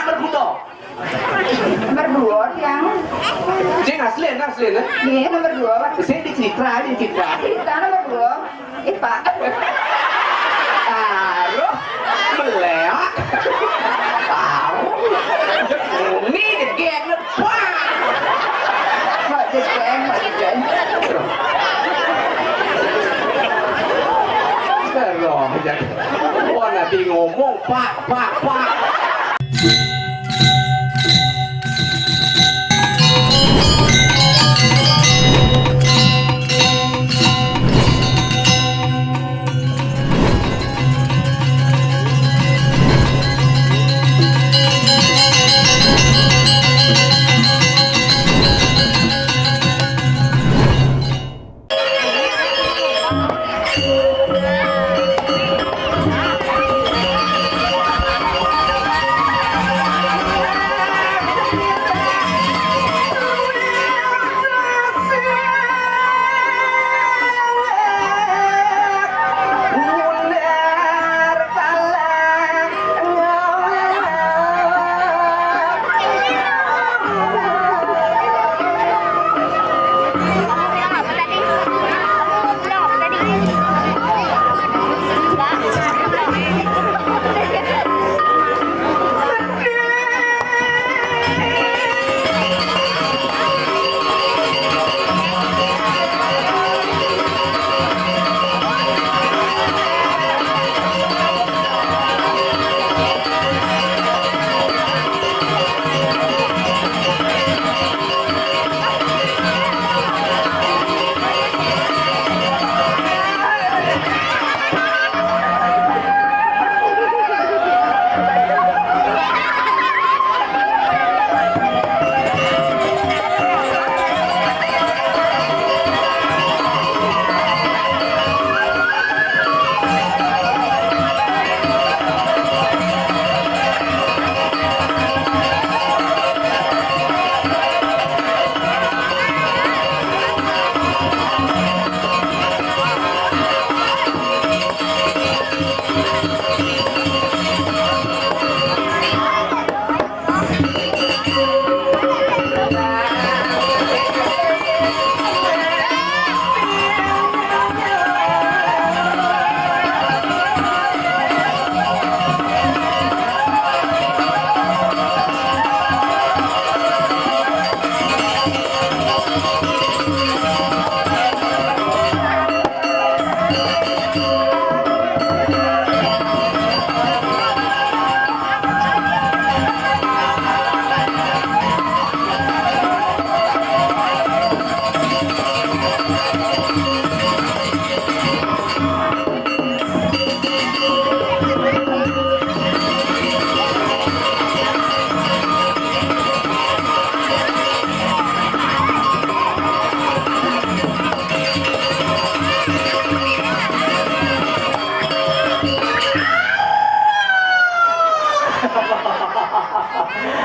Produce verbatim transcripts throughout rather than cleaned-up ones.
Nomor dua. Nomor dua, tiang. Sing asli, asli, nah. Iya, nomor dua. Sing di Citra, di Citra. Citra nomor dua. Eh, Pak. Taruh, meleak. Taruh. Ini jegek, Pak. Pak jegek, Pak jegek. Taruh, jadi. Wah, nanti ngomong, Pak, Pak, Pak.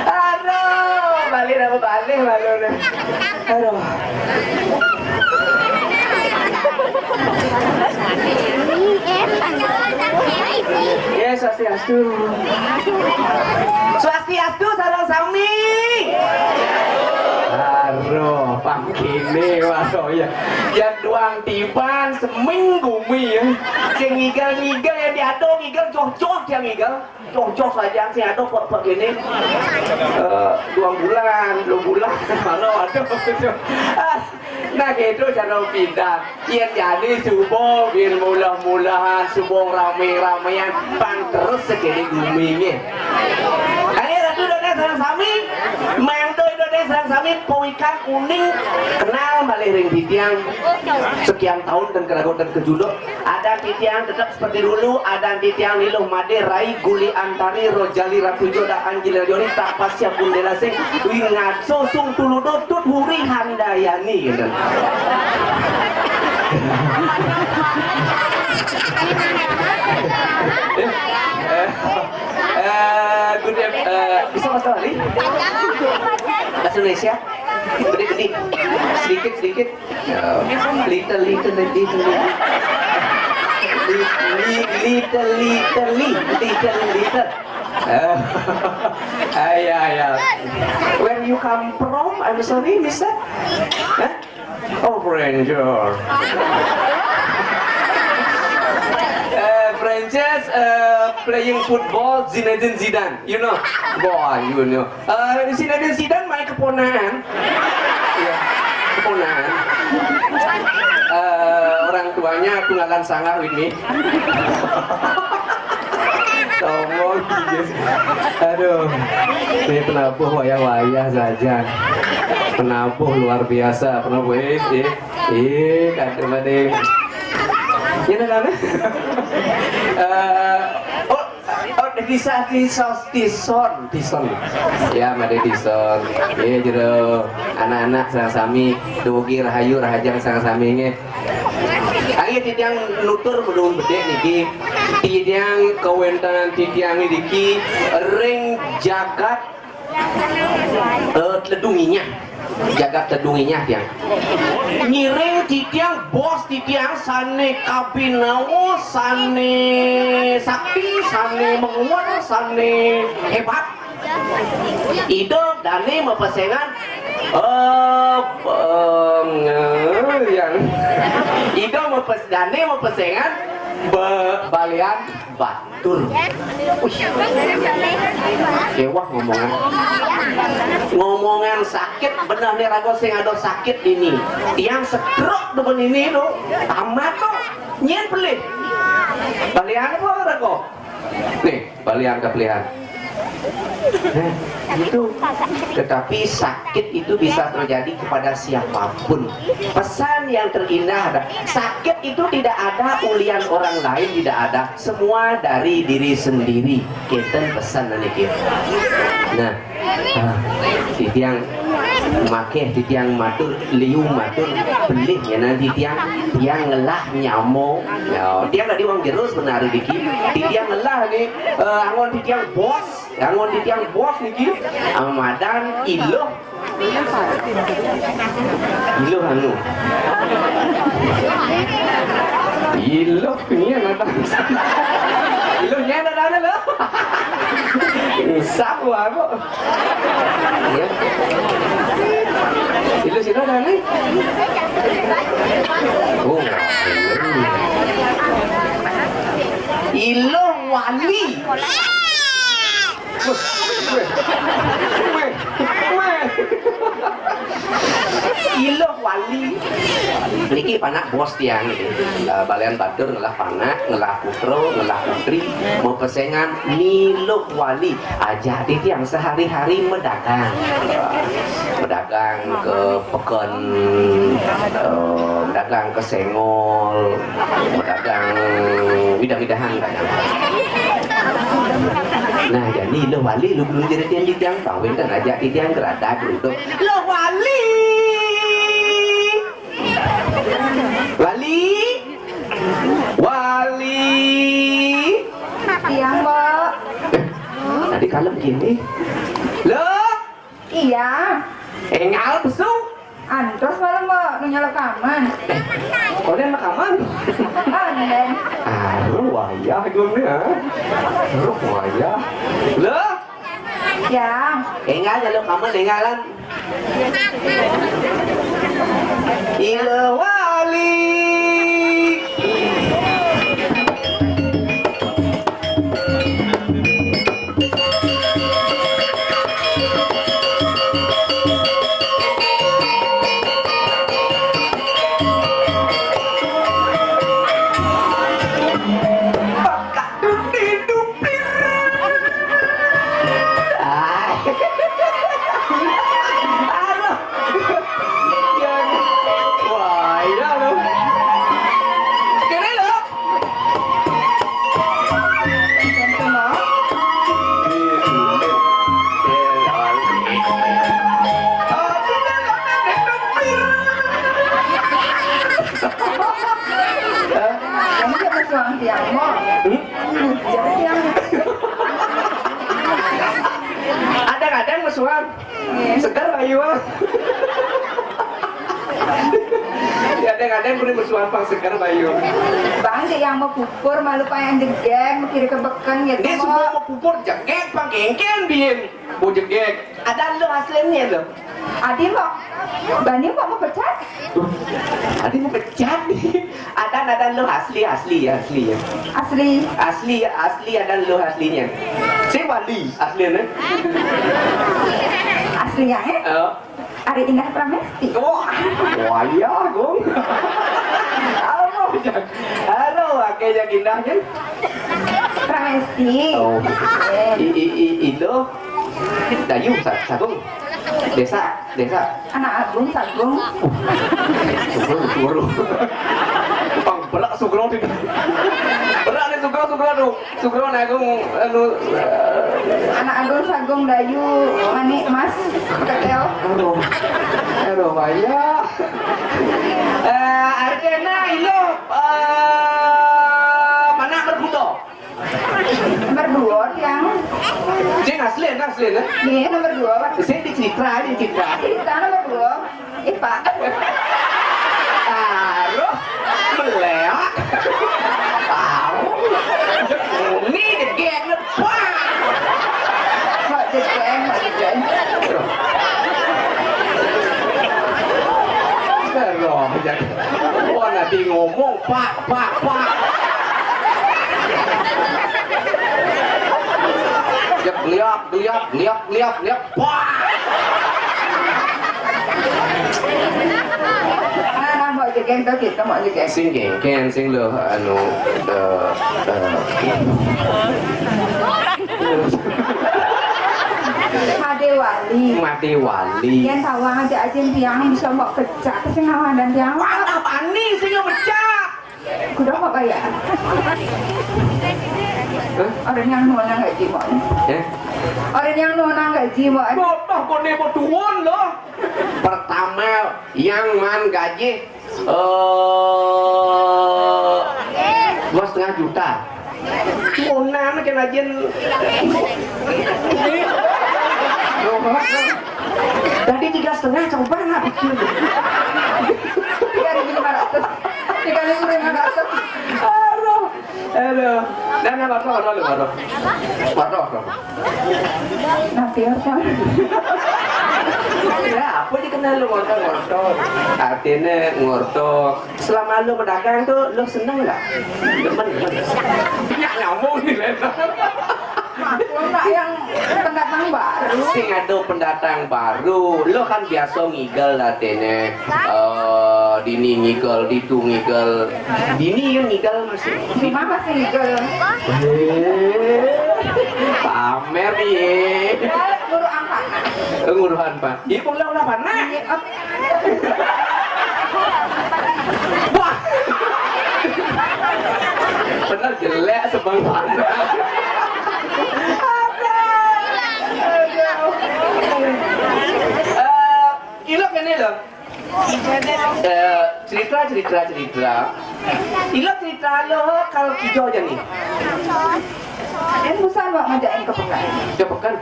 Aduh, balik apa balik malu nih. Aduh. Ya, swastiastu. Swastiastu, sareng sami. Aduh, pangkine, waduh, ya. Yang doang tiban seminggu mi, ya. Sing ngigel-ngigel, yang diado ngigel, joh-joh dia ngigel. Joh-joh saja, sing ado kok begini. Eh, dua bulan, dua bulan, malah ada. Ah, nah, gitu cara pindah. Yen jani subuh, yen mulah-mulahan, subuh rame-ramean, pang terus segede gumine. Ayo, Ratu Indonesia sareng sami, Mangdo Indonesia sareng sami, pawikan uning kenal malih ring titiang sekian tahun dan keragut dan kejuduk. Adan titiang tetep seperti dulu, adan titiang Niluh Made, Rai Guli Antari, Rojali Ratu Joda, Anjila Joni, Tapasya Bundela Sing, Wingat Sosung Tuludo, Tut Huri Handayani, gitu. Eh, eh, good, eh, bisa bahasa Bali? Bahasa Indonesia? Gede, gede. Sedikit, sedikit. Ya, little, little, little, little. Li-, li-, little, little, li-, little, little. Eh, Ya, ya. Where you come from? I'm sorry, mister. Hah? Oh, Ranger. Uh, Frances uh, playing football, Zinedine Zidane. You know? Boy, you know. Uh, Zinedine Zidane, my keponakan. Iya, keponakan. Eh, orang tuanya aku ngalan sangat ini. Sombong, yes. Aduh, ini penabuh wayah-wayah saja. Penabuh luar biasa, penabuh eh, eh, eh, kadang ada. Ini ada. Eh, oh, Oh, bisa Tison, Tison, Tison. Ya, made Tison. Iya, jero anak-anak sareng sami dugi rahayu rahajeng sareng sami nggih. Kangge titiang nutur nuwun bedhik niki. Titiang kawéntenan titiang niki ring jagat eh, tledunginya. Jagat tledunginya tiang. Ngiring titiang bos titiang sane kabinawa, sane sakti, sane menguwer, sane hebat. Ida dane mapesengan eh eh, yang Ida mapes dane mapesengan be, balian batur. Wih. Kewah ngomongan. Ngomongan sakit, bener nih raga sing ada sakit ini. Tiang setruk demen ini lo. Tamat lo. Nyen pelih. Balian apa raga? Nih, balian kepelihan. Nah, itu. Tetapi sakit itu bisa terjadi kepada siapapun. Pesan yang terindah ada, sakit itu tidak ada ulian orang lain, tidak ada, semua dari diri sendiri. Kenten pesan niki. Nah, ah, titiang makeh titiang matur liu matur pelih ya nanti tiang tiang ngelah nyamo. Ya, tiang tadi uang jerus benar diki. Titiang ngelah nih eh, angon titiang bos. Angon titiang bos niki amadan iluh. Iluh anu. Iluh ini ada. Iluh ini ada ada lo. Usah gua kok. Ya. Iluh sih ada nih. Oh, iluh wali. Weh, weh, weh, weh. Iluh wali. Niki panak bos tiang niki. Eh, balian batur ngelah panak, ngelah putra, ngelah putri, mau pesengan miluh wali. Ajak titiang sehari-hari medagang. Medagang ke peken, eh, medagang ke senggol, medagang bidang-bidangan kadang. Nah, jadi lo wali lo belum jadi tiang di tiang kawin kan aja di tiang gerada geruduk. Lo wali. Wali. Wali. Iya, Mbok. Eh, tadi kalem gini. Lo. Iya. Engal besuk. Antos malam, Mbok, nu nyaluk kaman. Konen rekaman. Konen. Aduh, wayah gue nih, ha? Aduh, wayah. Lo? Ya. Engal nyaluk kaman, engalan. Ila wali. Aduh. Wah, iya lo. Kene lo. Ini dapat uang tiang, Mo. Hmm? Tiang. Ada-ada mesuang. Segar ayu ah. Kadang-kadang kudu mesuan pang seger, Bayu. Bang, cek yang mau pupur, malu payah jegeg, mau kiri ke beken gitu. Ini semua mau pupur jegeg, pang kengken, Bin. Mau jegeg. Ada lo aslinya lo. Adi mau, Bani mau, mau pecat? Adi mau pecat. Ada, ada lo asli, asli, asli ya. Asli. Asli, asli ada lo aslinya. Si Wali aslinya. Aslinya, eh? Oh. Ari Indah Pramesti. Oh, wah, iya, Gung. Halo, Jak. Halo, aké Jak Indah, kan? Pramesti. Oh. Eh. I, i, i, itu. Dayu, Sa-, Sagung. Desa, desa. Anak Agung, Sagung. Sugro, Sugro. Pang berak Sugro di. Berak nih Sugro, Sugro tuh. Sugro nagung anu, eh, Anak Agung, Sagung, Dayu, Manik, Mas, Ketel. Aduh. Aduh, bahaya. Eh, artinya ilo, eh, mana berkuda? Nomor dua, yang. Sing asli, asli, ya? Iya, nomor dua, Pak. Sing di Citra, di Citra. Citra nomor dua. Ih, Pak. Taruh, meleak. Taruh. Ini degeng, wah. Mak degeng, mak degeng. Taruh, jadi. Wah, nanti ngomong, Pak, Pak, Pak. Jep, liap, liap, liap, liap, liap. Wah. Nah, nah, mau jegeng tuh, kita mau jegeng. Sing gengken, sing lo, anu, eh, eh. Madé Wali. Madé Wali. Yén tawang aja ajin tiang bisa mbok pecah, sing ngawandan tiang. Wah, apaan nih, sing pecah? Kudu apa ya? Hah? Orang yang nuanang gaji, Mbok. Ya? Orang yang nuanang gaji, Mbok. Botoh koné boduon loh. Pertama, yang man gaji, eh, dua setengah juta. Nuanang kena jin. Tadi tiga setengah, coba nggak pikir. Tiga ribu lima ratus. Tiga ribu lima ratus. Aduh. Aduh. Dan yang warna, warna, warna. Warna, warna. Nanti apa? Ya, apa dikenal lo ngorto-ngorto? Artinya ngorto. Selama lo berdagang tuh, lo seneng nggak? Demen, demen. Nggak nyambung nih, Len. Maklum lah yang pendatang baru. Sing ada pendatang baru. Lo kan biasa ngigel artinya. Eh, dini ngigel, ditu ngigel. Dini yang ngigel masih. Cuma masih ngigel. Eh, pamer ye. Ya, guru angkat. Eh, nguruhan, Pak. Iya, pulang lah, Pak. Nah. Iya, ot. Wah. Bener jelek sebang Pak. Eh, ilok ini loh. Eh, cerita, cerita, cerita. Ilok cerita lo kalau kijau aja nih. Kan busan, Pak, ngajakin ke pekan. Ke pekan?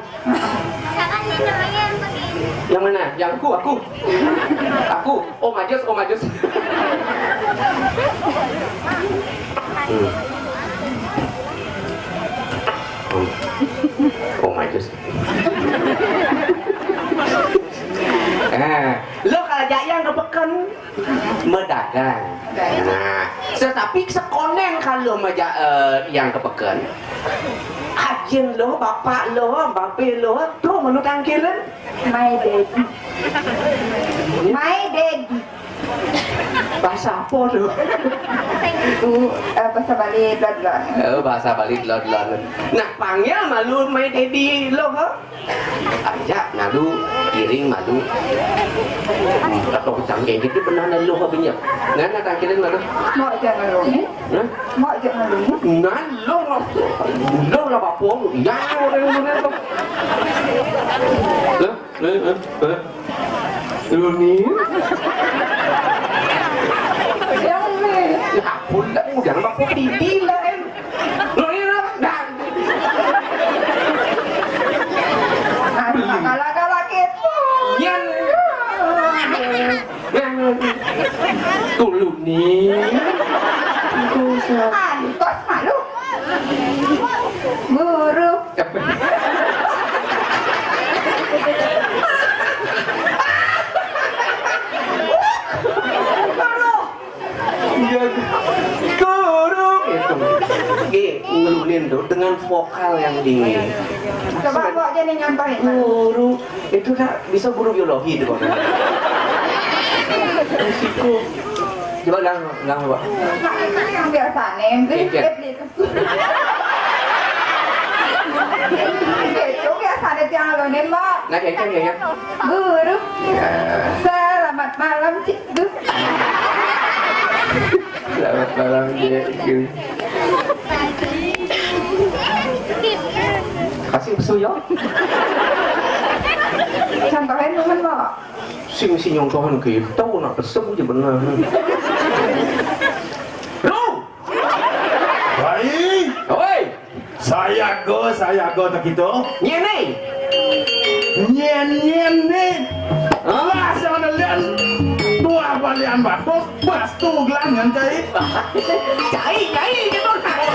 Yang mana? Yang aku, aku. Aku. Oh, Majus, oh, Majus. Hmm. Hmm. Oh, Majus. Eh, lo kalau jayang ke pekan, medagang. Nah, tetapi sekonen kalau meja, eh, yang ke peken, ajin lo, bapak lo, babe lo, tuh menu tangkilan. My daddy. My daddy. Bahasa apa tuh? Itu, eh, bahasa Bali, bla, bla. Oh, bahasa Bali, bla, bla. Nah, panggil malu my daddy lo, ha? Aja malu, kiring malu. Atau cangkeng gitu pernah lalu hobinya. Nah, nah, tangkirin malu. Mau aja malu ni. Nah? Mau aja malu ni. Nah, lo lah. Lo lah apa? Ya, orang mana tu? Lo, lo, lo, lo. Lo ni. Yang ni. Ya, pun dah, jangan apa, pipi lah, em. Lo ni lah. Nah, kalah-kalah gitu. Yan. Nah, nah, nah. Tuh, Nih. Antos malu. Guru. Iya, guru. Itu. Nggih, ngelunin tuh dengan vokal yang dingin. Coba, Mbok, jadi nyontohin. Guru. Itu tak bisa guru biologi itu, Bang. Risiko. Coba gang, gang, Pak. Nah, itu yang biasa nih. Iya, iya. Itu biasa ada tiang lo nih, Mbok. Nah, iya, iya, iya. Guru. Ya. Selamat malam, Cikgu. Selamat malam, Cikgu. Kasih pesu, yo. Contohin, teman, Mbok. Sing, sing nyontohan kita, nak pesu aja bener. Lu! Baik. Oi! Sayaga, sayaga tak kita. Nyene. Nyen, nyen ni. Hah? Lah, sana lian. Buah balian batuk. Pas tu gelangan cai. Cai, cai, gitu. Cai.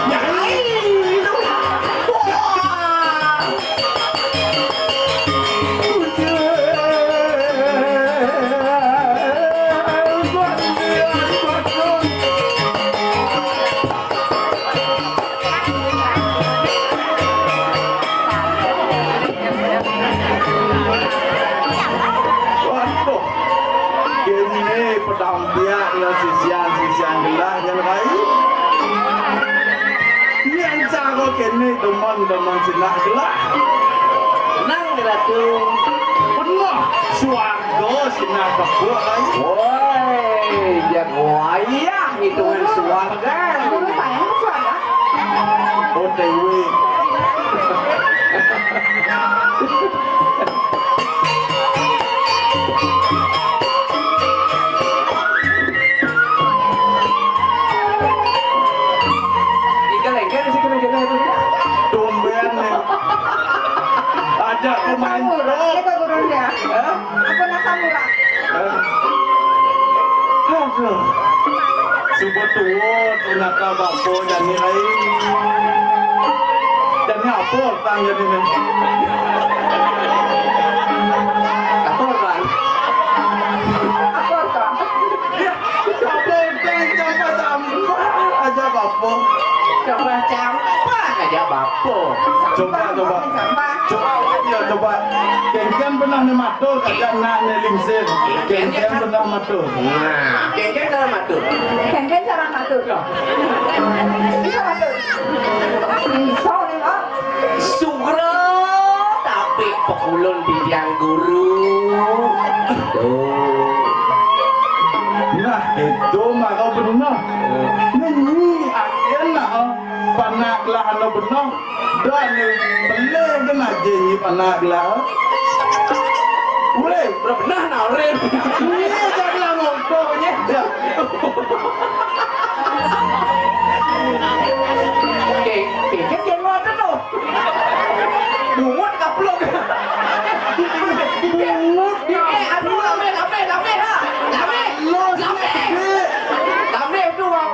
Wah. Waduh. Kene pedang piak ya sisian-sisian gelah yang lain. Yang cara kene demen-demen sinak gelah. Nang Ratu. Penuh suarga sinak tepuk lain. Woi, yang wayah hitungan suarga. Guru sayang ke suarga. O T W. Ikan lengket sih kena jalan itu. Tumben nih. Ajak pemain. Murah, ini kok guru dia. Hah? Aku nasa murah. Aduh. Suba tua ternyata bapa jani lain. Jani apa tang jani ni? Apa tang? Apa tang? Apa tang, campak-campak aja bapa. Campak-campak aja bapa. Coba, coba. Coba, ya, coba. Kenken pernah ni matur, kajak nak ni lingsir. Kenken pernah matur. Nah, kenken pernah matur. Kenken cara matur. Ya. Bisa matur. Bisa ni, Pak. Sugra tapi pekulun titiang guru. Tuh. Nah, itu maka benar. Nyanyi akhirnya, oh. Panak lah anu benar. Dah ni, beli kena je ni panak lah. Weh, benar nak orang. Ni jangan ngomong ni. Ya. Okey, okey, kan dia luar tu. Bungut kaplok. Bungut. Eh, aduh, lame, lame, lame, ha. Lame. Lame. Lame tu, bang.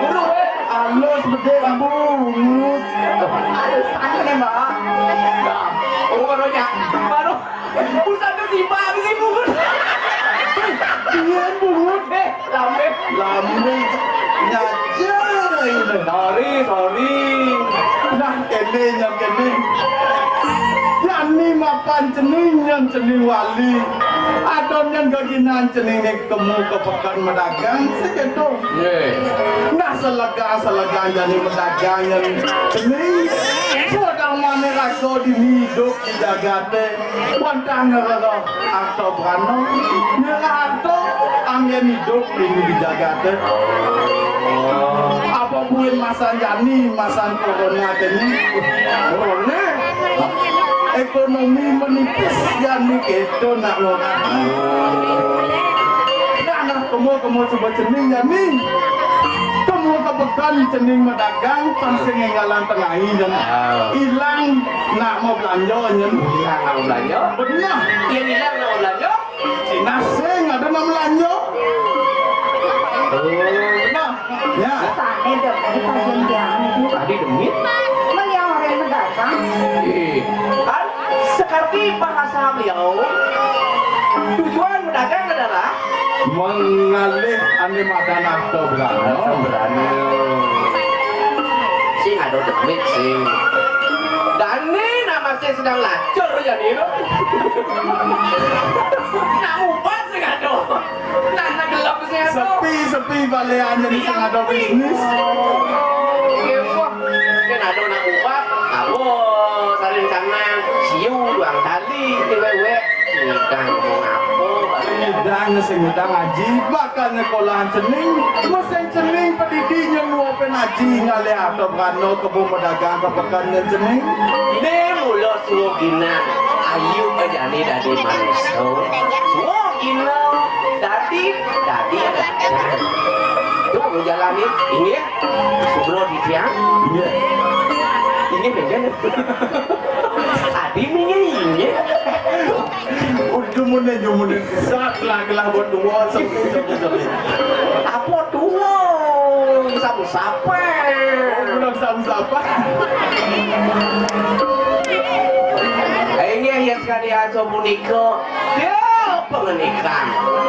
Dulu, eh. Alus bedik lampu. Bungut. Alus, anu ni, Mbak. Dah. Oh, baru nyak. Baru. Pusat tu sibak, sibuk. Iya, bungut. Eh, lambe. Lambe. Nyaja ini. Sorry, sorry. Nah, kene, nyang kene. Jani mapan cening, nyang cening wali. Adon nyang gaginan cening ni kemu ke pekan medagang, sekedo. Nggih. Nah, selegang-selegang jani medagang nyang cening. Sedang mane raga dini hidup di jagate. Wantah ngerero harta brana, ngerero harta anggen idup dini di jagate. Apa buin masa jani, masa corona kene? Corona. Ekonomi menipis jani keto nak ngorang. Nah, nah, kemo, kemo suba cening jani. Kemo ke pekan cening medagang, pan sing enggalan tengai jan. Ilang nak mau belanja jan. Ilang nak mau belanja. Benar. Yang ilang nak mau belanja. Cina sing ada nak belanja. Oh, nah, ya. Sané demit aja dia. Tadi demit? Meliang orang mendatang. Eh, kan seperti bahasa beliau, tujuan berdagang adalah mengalih ané madan harta berana. Harta berana. Sing ada demit, sing. Dané nak masih sedang lacur ya ni tu. Nak ubat sing ada. Nak, nak gelap sing ada. Sepi, sepi balian jadi sing ada bisnis. Iya, wah. Kan ada nak ubat, awo, saling kanang, siu, duang tali, wék-wék. Sing ngidang ngomong apa? Sing ngidang, sing ngidang ngaji, bakal nyekolahan cening, mesin cening pedidi nyang nguapin ngaji ngalih harta berana kebo medagang ka peken nyen cening. Né mula suwung ginang, ayu ajané dadi manusa. Suwung ginang, dadi, dadi gajah. Tuh, lu jalani, inggih. Sugro titiang. Inggih. Inggih, inggih. Adi minggih, inggih. Udah mune, udah mune. Sat lah, gelah buat dua, sepi, sepi, sepi. Apa dua? Sapu sapa? Oh, belum sapu sapa. Inggih, ya sekalian, sapunika. Ya, pangenikan.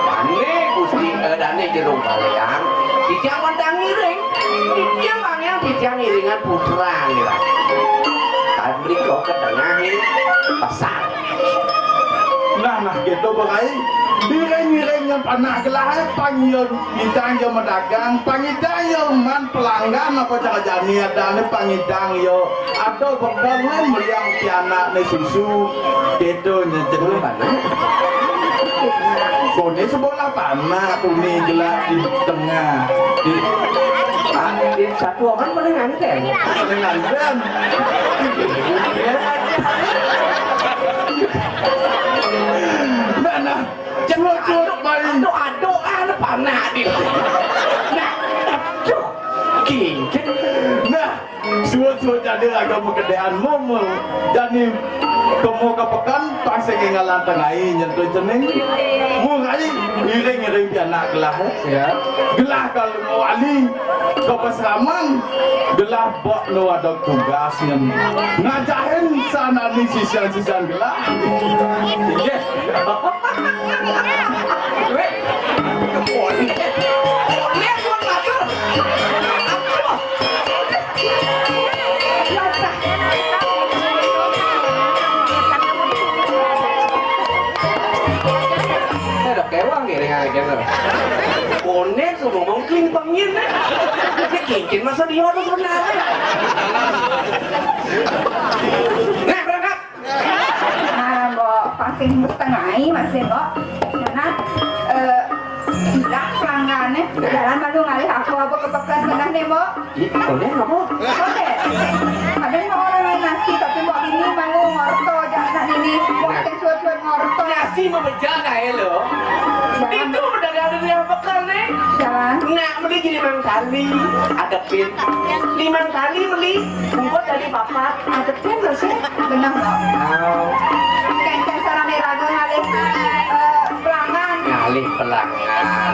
Dané Gusti, eh, dané Jero Balian. Titiang wantah ngiring. Titiang panggih titiang ngiringan putra nira. Kan mriko ke tengah pasar. Nah, nah, gitu, Pak Kai. Ngiring-ngiring nyang panak gelah, eh, pang iya ngidang iya medagang, pang ngidang iya man pelanggan apa cara jani adané pang ngidang iya. Ada bekal meliang pianak né susu. Gitu, nyen. Boleh panak? Koné sebelah panak, kuning gelap di tengah. Di, ah, di satu orang paling nganten. Paling nganten. Nah, nah. Cucuk, bayi. Aduh, aduh, ah, panak di. Nah, aduh, kincit. Nah, suwun-suwun jadi raga makedékan momo. Jani kemo ka peken, pang sing énggalan tengai nyentuh cening. Murai, iring-iring pianak gelah, eh. Ya. Gelah kalau wali ka pasraman, gelah bok no ada tugas nyen. Ngajahin sanani sisian-sisian gelah. Inggih. Wéh. Koné. Koné, Tuan Matur. Aduh. Eh, udah kewang ya dengan agen lo. Koné suruh ngomong kling pengin. Ini kincin masa dia tuh sebenarnya. Nah, berangkat. Nah, Mbok, pang sing setengah masih, Mbok. Nah, eh, ilang pelanggané. Jalan malu ngalih aku apa ke peken benah né, Mbok? Ih, koné apa? Koné. Ada mau orang lain nasi, tapi Mbok ini malu ngorto, jangan ini. Mbok sing suwun-suwun ngorto. Nasi mau bejal kayak lo. Jalan. Itu udah ada di apa kan, nih? Jalan. Nah, beli jadi mang kali. Ada pin. Lima kali beli. Bungkus dari papat. Ada pin loh sih. Benar, Mbok. Oh. Kenceng sarane raga ngalih, eh, pelanggan. Ngalih pelanggan.